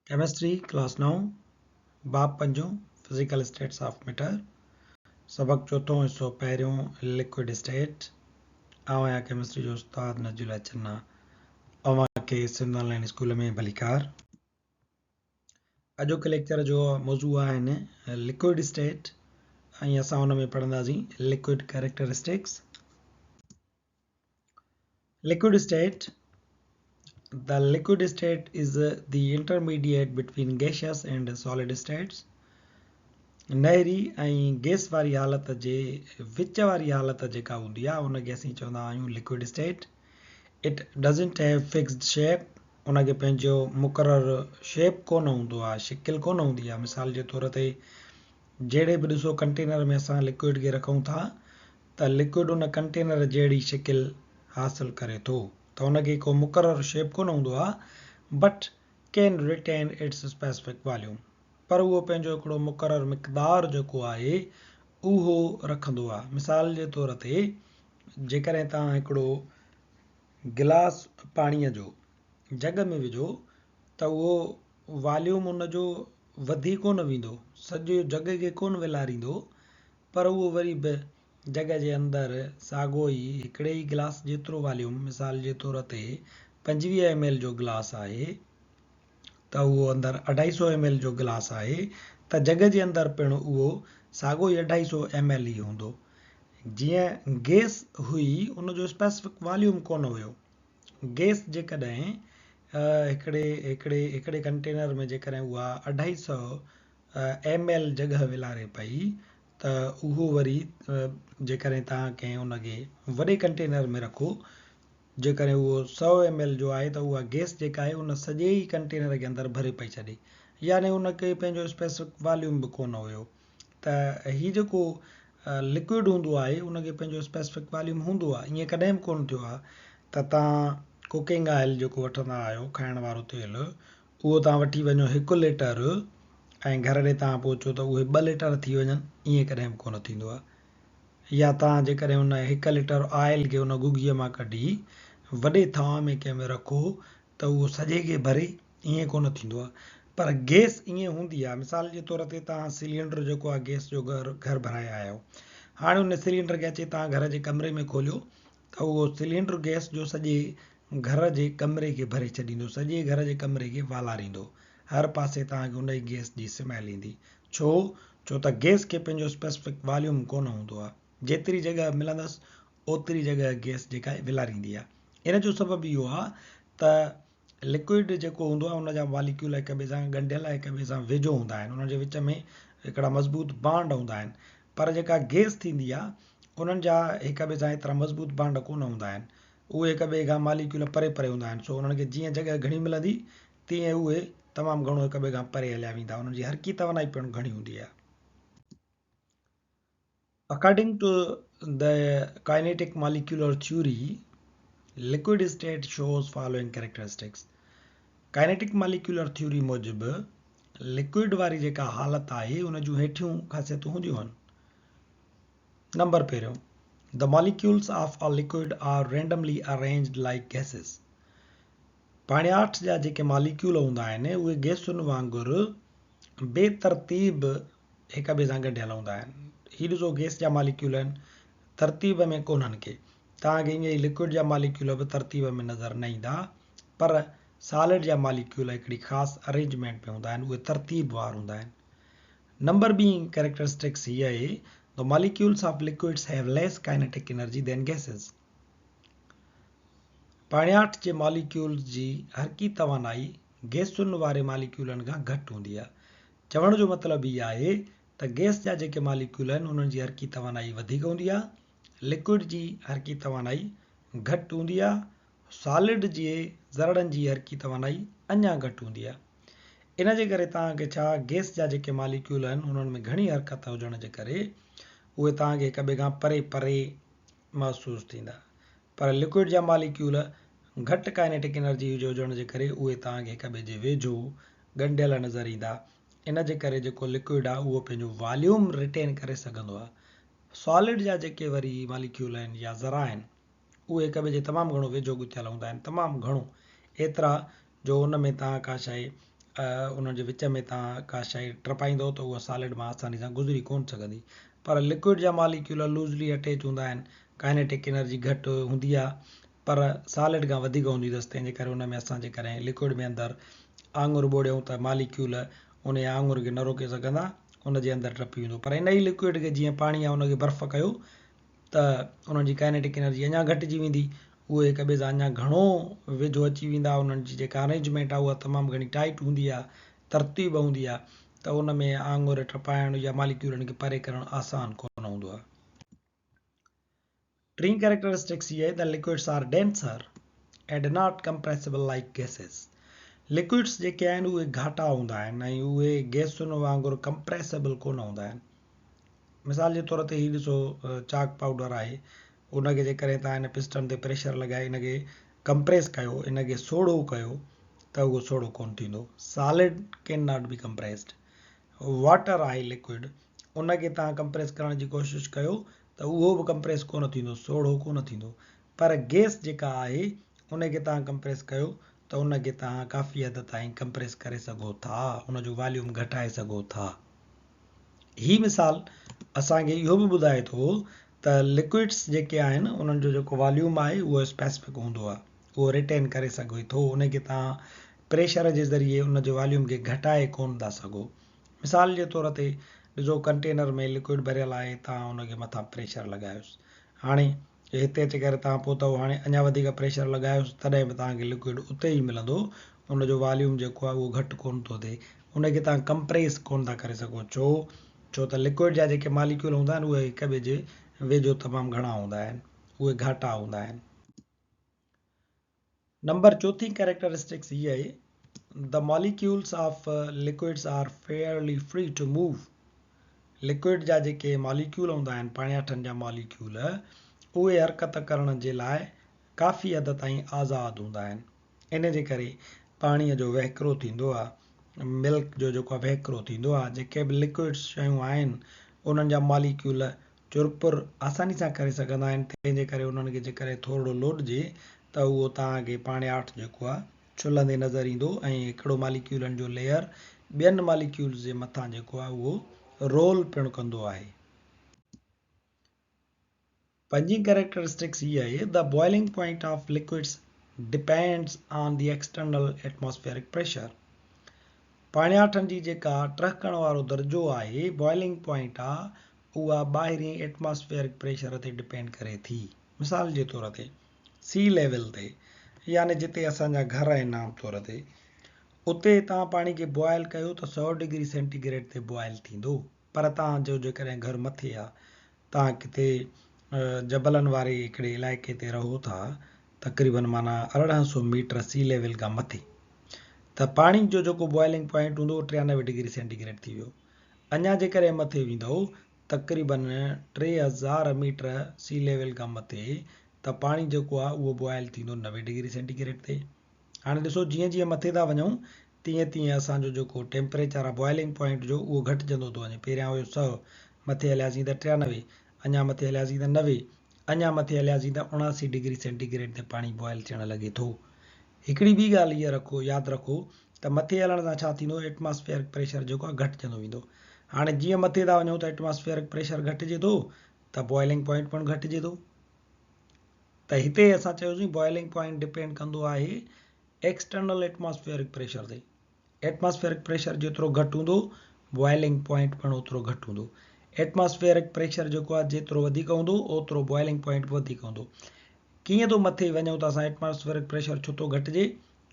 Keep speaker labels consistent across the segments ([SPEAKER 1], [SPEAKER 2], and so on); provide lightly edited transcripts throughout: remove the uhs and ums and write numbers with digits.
[SPEAKER 1] Chemistry class نائون، باب پنجون، physical status of matter, سبق چوٿون حصو پهريون لڪوئڊ اسٽيٽ. آئون آهيان ڪيمسٽري جو استاد نجي الله چنا. اوهان کي سنڌ آن لائن اسڪول ۾ ڀليڪار. اڄوڪي ليڪچر جو موضوع آهن لڪوئڊ اسٽيٽ ۽ اسان ان ۾ پڙهنداسين liquid characteristics. Liquid state, The liquid state is the intermediate between gaseous and solid states. نهري ۽ گيس واري حالت جي وچ واري حالت جيڪا هوندي آهي ان کي اسين چوندا آهيون liquid state. It doesn't have fixed shape. ان کي پنهنجو مقرر شيپ ڪونه هوندو آهي، شڪل ڪونه هوندي آهي. مثال جي طور تي جهڙي به ڏسو ڪنٽينر ۾ اسان لڪوئڊ کي رکون ٿا ته لڪوئڊ ان ڪنٽينر جهڙي شڪل حاصل ڪري ٿو ته ان کي ڪو مقرر شيپ ڪونه هوندو آهي but can retain its specific volume پر اهو پنهنجو هڪڙو مقرر مقدار جيڪو آهي اهو رکندو آهي. مثال جي طور تي جيڪڏهن توهان هڪڙو گلاس پاڻيء جو جڳ ۾ وجهو ته اهو واليوم ان جو وڌي ڪونه ويندو، سڄي جڳ کي ڪونه ولاريندو پر اهو وري به جڳ جي اندر ساڳو ئي هڪڙي ئي گلاس جيترو واليوم، مثال جي طور تي 25 ايم ايل جو گلاس آهي ته اهو اندر اڍائي سئو ايم ايل جو گلاس آهي ته جڳ جي اندر پڻ اهو ساڳو ئي اڍائي سئو ايم ايل ئي هوندو. جيئن گيس هئي ان جو اسپيسفڪ واليوم ڪونه هيو. گيس جيڪڏهن هڪڙي هڪڙي هڪڙي ڪنٽينر ۾ جيڪڏهن اها اڍائي سئو ايم ايل جڳهه ولاري پئي ته اهو وري جيڪڏهن توهان ڪنهن ان کي وڏي ڪنٽينر ۾ رکو جيڪڏهن اهو سئو ايم ايل جو آهي ته اها گيس جيڪا آهي ان سڄي ئي ڪنٽينر کي اندر ڀري پئي ڇڏي يعني ان کي پنهنجو اسپيسفڪ واليوم به ڪونه هيو ته هي جيڪو لڪوئڊ هوندو آهي ان کي پنهنجو اسپيسفڪ واليوم هوندو آهي ائين ڪڏهن به ڪونه ٿيو آهي ته توهان ڪوڪنگ آئل جيڪو وٺندا آهيو کائڻ وارو تيل اهو توهان وٺي وڃو هڪ ليٽر ۽ گهر ڏي توهان پهچو ته اهي ٻه ليٽر ٿي وڃن ائين ڪڏهن به ڪونه ٿيندو آهي يا توهان جيڪڏهن ان هڪ ليٽر آئل کي ان گگيء مان ڪڍي وڏي ٿانء ۾ ڪنهن ۾ رکو ته اهو سڄي کي ڀري ائين ڪونه ٿيندو آهي پر گئس ائين هوندي آهي مثال جي طور تي توهان سلينڊر جيڪو آهي گئس جو گهر گهر ڀرائي آيا آهيو هاڻي ان سلينڊر کي اچي توهان گهر جي ڪمري ۾ کوليو ته اهو سلينڊر گئس جو سڄي گهر جي ڪمري کي ڀري ڇڏيندو، سڄي گهر جي ڪمري کي والاريندو. هر پاسي توهان کي ان ئي گئس جي سميل ايندي. ڇو؟ ڇو ته گئس کي پنهنجو اسپيسفڪ واليوم ڪونه هوندو آهي. جيتري جڳهه ملندس اوتري جڳهه گئس جيڪا آهي ولاريندي آهي. ان جو سبب اهو آهي ته لڪوئڊ جيڪو هوندو آهي ان جا ماليڪيول هڪ ٻئي سان ڳنڍيل هڪ ٻئي سان ويجهو هوندا آهن انهن جي وچ ۾ هڪڙا مضبوط بانڊ هوندا آهن پر جيڪا گيس ٿيندي آهي انهن جا هڪ ٻئي سان ايترا مضبوط بانڊ ڪونه هوندا آهن اهي هڪ ٻئي کان ماليڪيول پري پري هوندا آهن سو انهن کي جيئن جڳهه گهڻي ملندي تيئن اهي تمام گهڻو هڪ ٻئي کان پري هليا ويندا انهن جي حرڪي توانائي پڻ گهڻي هوندي آهي. According to the kinetic molecular theory, liquid state shows following characteristics. Kinetic molecular theory موجب لڪوئڊ واري جيڪا حالت آهي ان جون هيٺيون خاصيتون هونديون آهن. نمبر پهريون، The molecules of a liquid are randomly arranged like gases. پاڻياٺ جا جيڪي ماليڪيول هوندا آهن اهي گئسن وانگر بي ترتيب هڪ ٻئي سان ڳنڍيل هوندا آهن. هي ڏسو گئس جا ماليڪيول آهن ترتيب ۾ ڪونهن ڪي. توهان کي ائين ئي لڪوئڊ جا ماليڪيول به ترتيب ۾ نظر نه ايندا پر سالڊ جا ماليڪيول هڪڙي خاص ارينجمينٽ ۾ هوندا آهن اهي ترتيب وار هوندا آهن. نمبر ٻي ڪريڪٽرسٽڪس هي آهي The molecules of liquids have less kinetic energy than gases. پاڻياٺ جي ماليڪيولز جي حرڪي توانائي گئسن واري ماليڪيولن کان گهٽ هوندي آهي. چوڻ جو مطلب هي آهي ته گئس جا جيڪي ماليڪيول آهن انهن جي حرڪي توانائي وڌيڪ هوندي آهي، لڪوئڊ جي حرڪي توانائي گهٽ هوندي آهي، سالڊ جي ذرڙن جي حرڪي توانائي اڃا گهٽ هوندي آهي. ان جي ڪري توهان کي ڇا گئس جا جيڪي ماليڪيول آهن انهن ۾ گهڻي حرڪت هجڻ جي ڪري اهي توهان کي هڪ ٻئي کان پري پري محسوس ٿيندا پر لڪوئڊ جا ماليڪيول گهٽ ڪائنيٽڪ انرجي جي هجڻ جي ڪري اهي توهان کي هڪ ٻئي جي ويجهو ڳنڍيل نظر ايندا. ان جي ڪري جيڪو لڪوئڊ آهي اهو پنهنجو واليوم ريٽين ڪري سگهندو آهي. سالڊ جا جيڪي وري ماليڪيول آهن يا ذرا آهن اهي هڪ ٻئي جي تمام گهڻو ويجهو ڳٿيل هوندا آهن تمام گهڻو ايترا جو ان ۾ توهان ڪا شيء انهن جي وچ ۾ توهان ڪا شيء ٽپائيندؤ ته اها سالڊ مان آساني سان گذري ڪونه سگهندي. پر لڪوئڊ جا ماليڪيول لوزلي اٽيچ هوندا آهن، ڪائنيٽڪ انرجي گهٽ هوندي آهي پر سالڊ کان وڌيڪ هوندي اٿس تنهن جي ڪري ان ۾ اسان جيڪڏهن لڪوئڊ ۾ اندر آڱر ٻوڙيون ته ماليڪيول ان آڱر کي نه روڪي سگهندا ان جي اندر ٽپي ويندو پر ان ئي لڪوئڊ کي جيئن پاڻي آهي ان کي برف ڪيو ته انهن جي ڪائنيٽڪ انرجي اڃا گهٽجي ويندي، اهي هڪ ٻئي سان اڃا گهڻو ويجهو اچي ويندا، انهن جي جيڪا ارينجمينٽ آهي اها تمام گهڻي ٽائيٽ هوندي آهي، ترتيب هوندي آهي ته ان ۾ آڱر ٽپائڻ يا ماليڪيولن کي پري ڪرڻ آسان ڪونه هوندو آهي. ٽين ڪيريڪٽرسٽڪس هي آهي ته liquids are denser and not compressible like gases. Liquids جيڪي آهن اهي گهاٽا هوندا آهن ۽ اهي گئسن وانگر ڪمپريسبل ڪونه هوندا آهن. مثال جي طور تي هي ڏسو چاڪ پائوڊر آهي ان کي جيڪڏهن توهان هن پسٽن تي پريشر لڳائي ان کي ڪمپريس ڪيو ان کي سوڙهو ڪيو ته اهو سوڙهو ڪونه ٿيندو solid can not be compressed water آهي لڪوئڊ ان کي توهان ڪمپريس ڪرڻ جي ڪوشش ڪيو ته اهو به ڪمپريس ڪونه ٿيندو سوڙهو ڪونه ٿيندو پر گيس جيڪا آهي ان کي توهان ڪمپريس ڪيو ته ان کي توهان ڪافي حد تائين ڪمپريس ڪري سگهو ٿا ان جو واليوم گهٽائي سگهو ٿا. هي مثال اسان کي اهو به ٻڌائي ٿو ته لڪوئڊس جيڪي آهن انهن جو جيڪو واليوم آهي اهو اسپيسفڪ هوندو آهي اهو ريٽين ڪري سگهي ٿو ان کي توهان پريشر جي ذريعي ان جي واليوم کي گهٽائي ڪون ٿا سگهو مثال جي طور تي ڏسو ڪنٽينر ۾ لڪوئڊ ڀريل آهي توهان ان کي مٿان پريشر لڳايوس هاڻي هتي اچي ڪري توهان پهتؤ هاڻي اڃا وڌيڪ پريشر لڳايوس تڏهن به توهان کي لڪوئڊ اتي ئي ملندو ان جو واليوم جيڪو آهي اهو گهٽ ڪونه ٿو ٿئي ان کي توهان ڪمپريس ڪونه ٿا ڪري سگهو ڇو ڇو ته لڪوئڊ جا جيڪي ماليڪيول هوندا آهن اهي هڪ ٻئي جي ويجهو تمام گهڻا هوندا آهن اهي گهاٽا هوندا آهن. نمبر چوٿين ڪيريڪٽرسٽڪس هي آهي The molecules of liquids are fairly free to move liquid جا جيڪي ماليڪيول هوندا آهن پاڻياٺن جا ماليڪيول اهي حرڪت ڪرڻ جي لاء ڪافي حد تائين آزاد هوندا آهن ان جي ڪري پاڻي جو وهڪرو ٿيندو آهي ملڪ جو جيڪو وهڪرو ٿيندو آهي جيڪي به لڪوئڊس شيون آهن انهن جا ماليڪيول چرپر آساني سان ڪري سگهندا آهن تنهن جي ڪري انهن کي جيڪڏهن ٿورڙو لوڏجي ته اهو توهان کي پاڻياٺ جيڪو آهي ڇلندي نظر ايندو ۽ هڪڙو ماليڪيولن جو ليئر ٻين ماليڪيولز جي مٿان جيڪو آهي اهو رول پڻ ڪندو آهي. پنجين ڪيريڪٽرسٽڪس هي آهي The boiling point of liquids depends on the external atmospheric pressure پاڻياٺن جي جيڪا ٽهڪڻ وارو درجو آهي Boiling point آ اها ٻاهرين ايٽماسفيئرڪ پريشر تي ڊپينڊ ڪري ٿي. مثال جي طور تي سي ليول تي يعني جتي اسان جا گهر آهن عام طور تي اتي توهان پاڻي کي بوائل ڪيو ته سئو ڊگري سينٽي گريڊ تي بوائل ٿيندو پر توهان جو جيڪڏهن گهر مٿي آ توهان ڪٿي جبلن واري هڪڙي علائقي تي رهو ٿا تقريبن معنيٰ 1800 ميٽر سي ليول کان مٿي ته پاڻي جو جيڪو بوائلنگ پوائنٽ هوندو اهو 93 ڊگري سينٽي گريڊ ٿي ويو اڃا جيڪڏهن مٿي ويندؤ تقريبن 3000 ميٽر سي ليول کان مٿي ته پاڻي جيڪو آهي اهو بوائل ٿيندو 90 ڊگري سينٽي گريڊ تي. هاڻي ڏسو جيئن جيئن مٿي ٿا وڃون تيئن تيئن اسان جو جيڪو ٽيمپريچر آهي بوائلنگ پوائنٽ جو اهو گهٽجندو ٿو وڃي. پهريان هيو سئو، مٿي هلياسين ته 93، اڃا مٿي هلياسين ته 90، اڃا مٿي هلياسين ته 79 ڊگري سينٽي گريڊ تي پاڻي بوائل ٿيڻ لڳي ٿو. هڪڙي ٻي ڳالهه هيء رکو ياد رکو ته مٿي هلڻ سان ڇا ٿيندو ايٽماسفيئرڪ پريشر جيڪو آهي گهٽجندو ويندو. هاڻي جيئن مٿي ٿا وڃون ته ايٽماسفيئرڪ پريشر گهٽجي ٿو ته بوائلنگ پوائنٽ پڻ گهٽجي ٿو. ته هتي اسان چيوسين بوائلنگ پوائنٽ ڊپينڊ ڪندو آهي ايڪسٽرنل ايٽماسفيئرڪ پريشر تي. ايٽماسفيئرڪ پريشر جيترو گهٽ هوندو بوائلنگ پوائنٽ پڻ اوترو گهٽ هوندو. ايٽماسفيئرڪ پريشر جيڪو آهي جيترو وڌيڪ هوندو اوترو بوائلنگ پوائنٽ به وڌيڪ هوندو. ڪيئن ٿو مٿي وڃون ته اسان ايٽماسفيئرڪ پريشر ڇو ٿو گهٽجي؟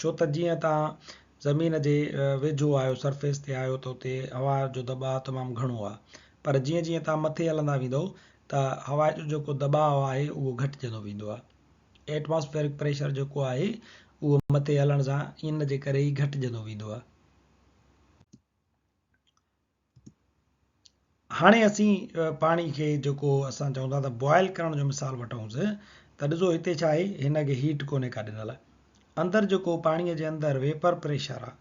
[SPEAKER 1] ڇو ته جيئن توهان زمين جي ويجهو آهيو سرفيس تي آهيو ته اتي هوا جو دٻاء تمام گهڻو آهي پر جيئن جيئن توهان مٿي هلندا ويندؤ ته هوا جو جيڪو دٻاء آهي اهو گهٽجندو ويندو آهي. ايٽماسفيئرڪ پريشر جيڪو آهي اهو مٿي هلڻ سان ان جي ڪري ئي گهٽجندو ويندو آهي. هاڻي اسين پاڻي کي جيڪو اسان چئون ٿا ته بوائل ڪرڻ جو مثال وٺونس ته ڏسو هتي ڇا آهي هن کي هيٽ ڪونهي ڪا ڏنل اندر جيڪو پاڻي جي اندر ويپر پريشر آهي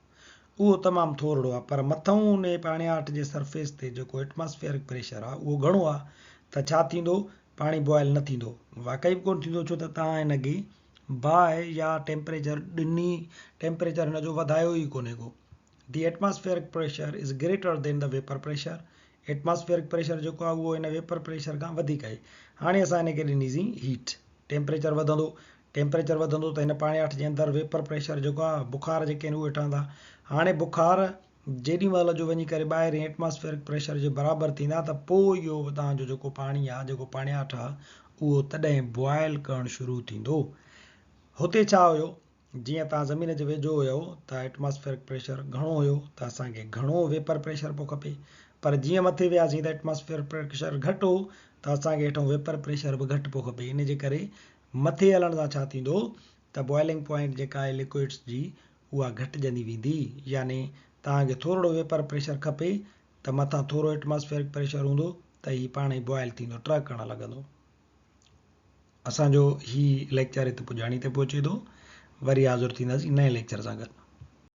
[SPEAKER 1] اهو تمام ٿورڙو آهي پر مٿئون ان پاڻياٺ جي سرفيس تي جيڪو ايٽماسفيئرڪ پريشر آهي اهو گهڻو آهي ته ڇا ٿيندو پاڻي بوائل نه ٿيندو واقعي به ڪونه ٿيندو ڇو ته توهان هن کي باهه يا ٽيمپريچر ڏني ٽيمپريچر هن جو وڌايو ئي ڪونهي ڪو. The atmospheric pressure is greater than the vapour pressure. Atmospheric pressure جيڪو آهي اهو هن ويپر پريشر کان وڌيڪ آهي. هاڻي اسان هن کي ڏنيسين هيٽ. ٽيمپريچر وڌندو. ٽيمپريچر وڌندو ته هن پاڻياٺ جي اندر ويپر پريشر جيڪو آهي بخار جيڪي آهن اهي ٺهندا. هاڻي بخار جيڏي مهل جو وڃي ڪري ٻاهرين ايٽماسفيئرڪ پريشر جي برابر ٿيندا ته پوء اهو توهان جو جيڪو پاڻي آهي جيڪو پاڻياٺ آهي اهو تڏهن بوائل ڪرڻ شروع ٿيندو. هتي ڇا هيو؟ جيئن توهان زمين جي ويجهو هيو ته ايٽماسفيئرڪ پريشر گهڻو هيو ته اسان کي گهڻو ويپر پريشر پيو کپي پر جيئن مٿي وياسين ته ايٽماسفيئرڪ پريشر گهٽ هو ته اسان کي هيٺون ويپر پريشر به گهٽ پيو کپي ان جي ڪري مٿي هلڻ سان ڇا ٿيندو ته بوائلنگ پوائنٽ جيڪا آهي لڪوئڊس جي اها گهٽجندي ويندي يعني توهان کي ٿورڙو ويپر پريشر کپي ته مٿان ٿورو ايٽماسفيئرڪ پريشر هوندو ته هي پاڻ ئي بوائل ٿيندو ٽهڪڻ لڳندو. اسان جو هي ليڪچر هت پڄاڻي تي پهچي ٿو. وري حاضر ٿينداسين نئين ليڪچر سان گڏ.